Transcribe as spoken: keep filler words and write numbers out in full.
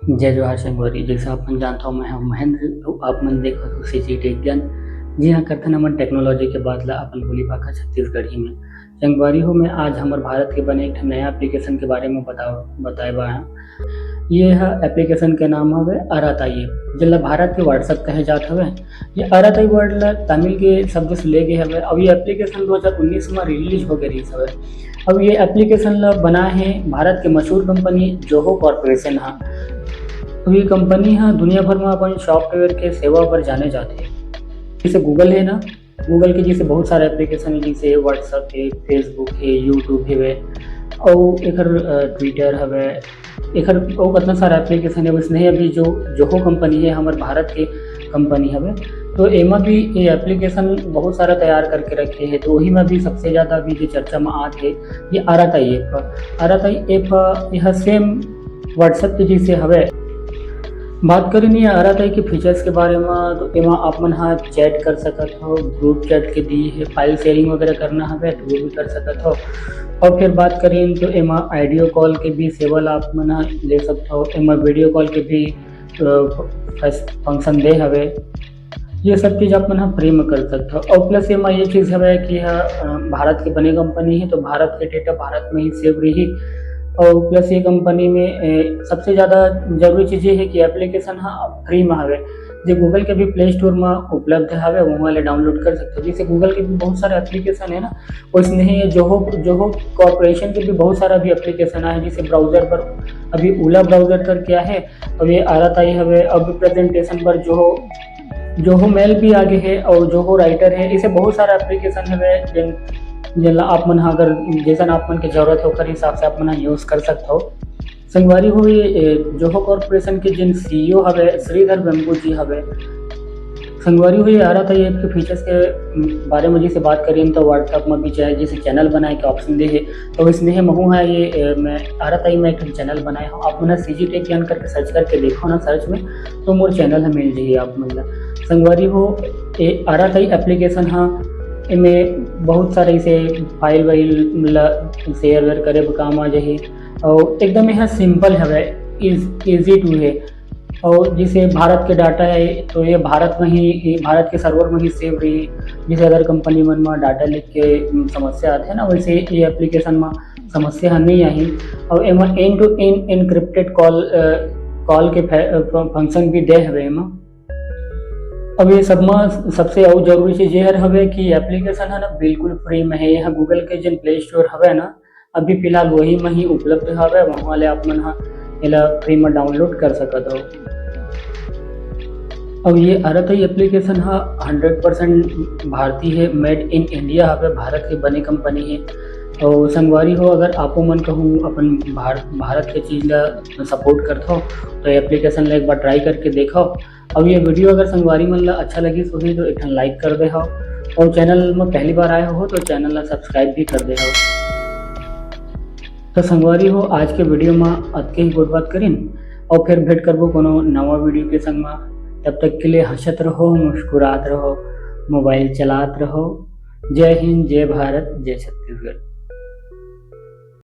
जय जोहार संगवारी, जैसे आप मन जानत हो, मैं हूं महेंद्र, अउ आप मन देखत हो सीजी टेक ज्ञान। जी हाँ, करथन हमन टेक्नोलॉजी के बात ला अपन बोली भाखा छत्तीसगढ़ी में। संगवारी हो, मैं आज हमर भारत के बने एक ठन नया एप्लीकेशन के बारे में बताओ, बताए बा हूं। ये ह एप्लीकेशन के नाम हवे अराताई ऐप, जेला भारत के WhatsApp कहे जात हवे। ये अराताई वर्ड ला तमिल के शब्द से ले गे हवे। अब ये एप्लीकेशन दो हज़ार उन्नीस में रिलीज हो गए रहीस हवे। अब ये एप्लीकेशन ला बनाए हे भारत के मशहूर कंपनी जोहो कॉर्पोरेशन हा। अब ये कंपनी हा दुनिया भर में अपन सॉफ्टवेयर के सेवा पर जाने जाते। जैसे गूगल है ना, गूगल के जैसे बहुत सारे एप्लीकेशन है, जैसे WhatsApp है, Facebook है, YouTube है, और एकर ट्विटर हवे, एकर और कितना सारा एप्लीकेशन है। वैसने अभी जो जोहो कंपनी है, हमारे भारत के कंपनी हवे, तो एमा भी ये एप्लीकेशन बहुत सारा तैयार करके रखे हैं। तो वही में भी सबसे ज़्यादा अभी जो चर्चा में आत है, ये अराताई ऐप। अराताई ऐप यह सेम WhatsApp के जैसे हवे। बात करें नहीं अराताई के फीचर्स के बारे में, तो एमा आप मन हा चैट कर सकत हो, ग्रुप चैट के दी है, फाइल शेयरिंग वगैरह करना हवे तो वो भी कर सकत हो। और फिर बात करें तो एमा ऑडियो कॉल के भी सेवा ला आप मन हा ले सकत हो, एमा वीडियो कॉल के भी फंक्शन दे हवे। ये सब चीज़ आप मन हा फ्री में कर सकत हो। और प्लस एमा ये चीज़ हवे कि यह भारत के बने कंपनी है, तो भारत के डेटा भारत में ही सेव रही। और प्लस ये कंपनी में सबसे ज़्यादा जरूरी चीज़ ये है कि एप्लीकेशन हा फ्री में हवे, जो गूगल के भी प्ले स्टोर में उपलब्ध हवे, वहाँ ले डाउनलोड कर सकते हो। जैसे गूगल के भी बहुत सारे एप्लीकेशन है ना, वैसने ही जोहो जोहो कॉर्पोरेशन के भी बहुत सारा भी एप्लीकेशन है। जैसे ब्राउजर पर अभी ओला ब्राउजर करके आहे, अब ये अराताई हवे। अब प्रेजेंटेशन पर जोहो जोहो मेल भी आगे है और जोहो राइटर है। इसे बहुत सारा एप्लीकेशन हवे, जिन जिनला आप मन हा अगर जैसन आप मन के जरूरत हो, ओकर हिसाब से आप मन हा यूज कर सकते हो। संगवारी हो, ये जोहो कॉर्पोरेशन के जिन सीईओ हवे, श्रीधर वेम्बू जी हवे। संगवारी हो, ये अराताई ऐप के फीचर्स के बारे में जैसे बात करें तो WhatsApp में भी चाहे जैसे चैनल बनाए के ऑप्शन दे है, तो इसने है महू है ये मैं अराताई में एक चैनल बनाए हूँ। आप मन सीजी टेक ज्ञान करके सर्च करके देखो ना, सर्च में तो मोर चैनल है मिल जाइए आप मन ला। संगवारी हो, ये अराताई एप्लीकेशन हा, एमे बहुत सारे इसे फाइल वाइल ला शेयर वेयर करे बर काम आ जाही। और एकदम यह सिंपल हवे, इजी टू है। और जैसे भारत के डाटा है तो ये भारत में ही, भारत के सर्वर में ही सेव रही। जैसे अदर कंपनी मन में डाटा लीक के समस्या आते हैं ना, वैसे ये एप्लीकेशन में समस्या नहीं आई। और एमा end to end encrypted call call के फंक्शन भी दे हवे एमा। अब ये सब में सबसे और जरूरी चीज ये हवे कि एप्लीकेशन है ना, बिल्कुल फ्री में है। यहाँ गूगल के जिन प्ले स्टोर हवे ना, अभी फिलहाल वही में ही उपलब्ध हवे, वहाँ ले आप मन हा एला फ्री में डाउनलोड कर सकत हो। अब ये अराताई एप्लीकेशन हा हंड्रेड परसेंट भारतीय है, मेड इन इंडिया हवे, भारत के बने कंपनी है। और संगवारी हो, अगर आपो मन कहूँ अपन भार, भारत के चीज ला सपोर्ट करत हो, तो एप्लीकेशन ला एक बार ट्राई करके देखो। अब ये वीडियो अगर संगवारी मन ला अच्छा लगिस होही तो एक ठन लाइक कर दे हो, और चैनल में पहली बार आए हो तो चैनल ला सब्सक्राइब भी कर दे हो। तो संगवारी हो, आज के वीडियो में अतके ही गोठ बात करिन, और फिर भेंट करबो कोनो नवा वीडियो के संग में। तब तक के लिए हंसत रहो, मुस्कुरात रहो, मोबाइल चलात रहो। जय हिंद, जय भारत, जय छत्तीसगढ़।